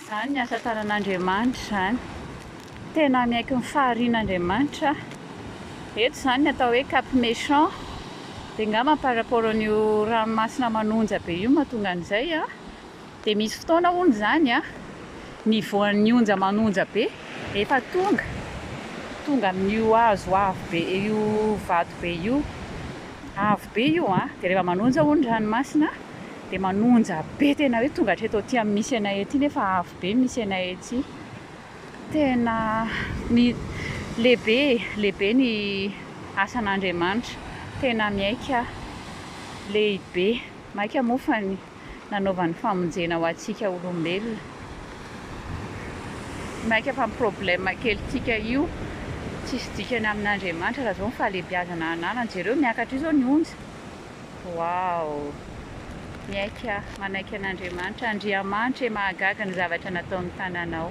Izany ny asa tanan'Andriamanitra izany. Tena miaiky ny faharian'Andriamanitra aho. Eto izany ny atao hoe Cap Méchant. Dia angamba par rapport an'io ranomasina manonja be io mahatonga an'izay an. Dia misy fotoana hono izany an, niveau an'ny onja manonja be efa tonga, tonga amin'io hazo avo be io vato be io. Avo be io an, dia rehefa manonja hono ny ranomasina dia manonja be tena hoe tonga hatreto aty amin'ny misy anay aty nefa avo be ny misy anay aty. Tena ny lehibe e, lehibe ny asan'Andriamanitra. Tena miaiky aho. Lehibe. Maika moa fa ny nanaovany famonjena ho antsika olombelona. Maika fa ny problème kelintsika io tsisy dikany amin'Andriamanitra raha zao ny fahalehibiazana ananany. Jereo miakatra io zao ny onja. Waouh! Miaiky aho, manaiky an'Andriamanitra. Andriamanitra e, mahagaga ny zavatra nataon'ny tananao.